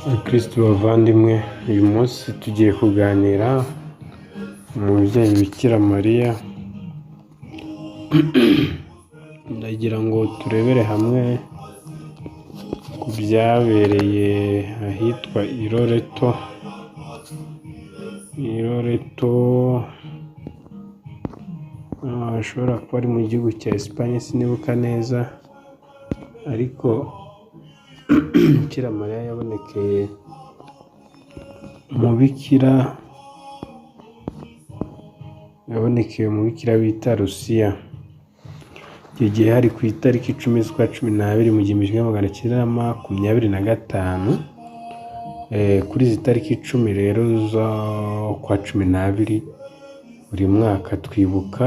Bakristu bavandimwe, uyu munsi tugiye kuganira umubyeyi Bikira Mariya, ndagira ngo turebere hamwe ku byabereye ahitwa i Loreto, i Loreto hashobora kuba ari mu gihugu cya Esipanye sinibuka neza, ariko Bikira Mariya yabonekeye umubikira, yabonekeye umubikira bita Lusiya. Icyo gihe hari ku itariki 10 z'ukwa 12 mu 1925, kuri izi tariki 10 rero z'ukwa 12 buri mwaka twibuka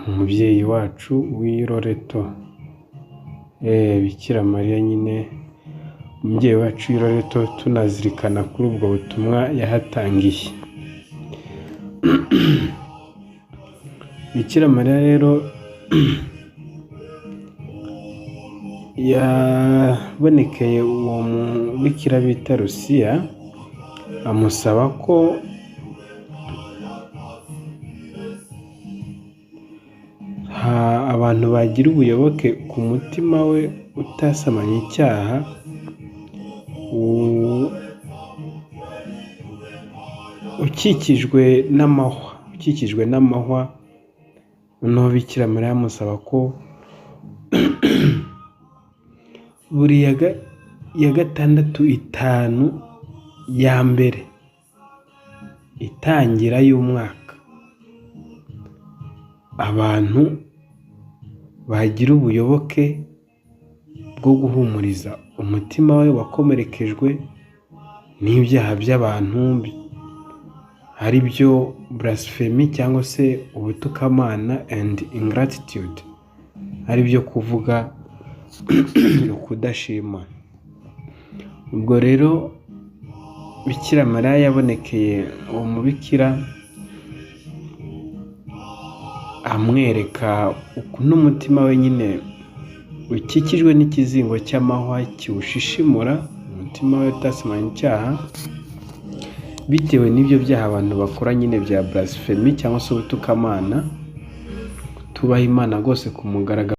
umubyeyi wacu w'i Loreto, Bikira Mariya nyine umubyeyi wacu w'i Loreto, tunazirikana kuri ubwo butumwa yahatangiye. Bikira Mariya rero yabonekeye uwo mubikira bita Lusiya, amusaba ko abantu bagira ubuyoboke ku mutima we utasamanye icyaha, ukikijwe n'amahwa, ukikijwe n'amahwa, noneho Bikira Mariya amusaba ko buri ya gatandatu itanu ya mbere itangira y'umwaka, abantu bagira ubuyoboke bwo guhumuriza umutima we wakomerekejwe n'ibyaha by'abantu, ari byo blasphemy cyangwa se ubutukamana and ingratitude, ari byo kuvuga ukudashima. Ubwo rero Bikira Mariya yabonekeye uwo mubikira amwereka ukuntu umutima we nyine ukikijwe n'ikizingo cy'amahwa kiwushishimura, umutima we utasamanye icyaha, bitewe n'ibyo byaha abantu bakora nyine bya blasphemy cyangwa se ubutukamana, kutubaha Imana rwose ku mugaragaro.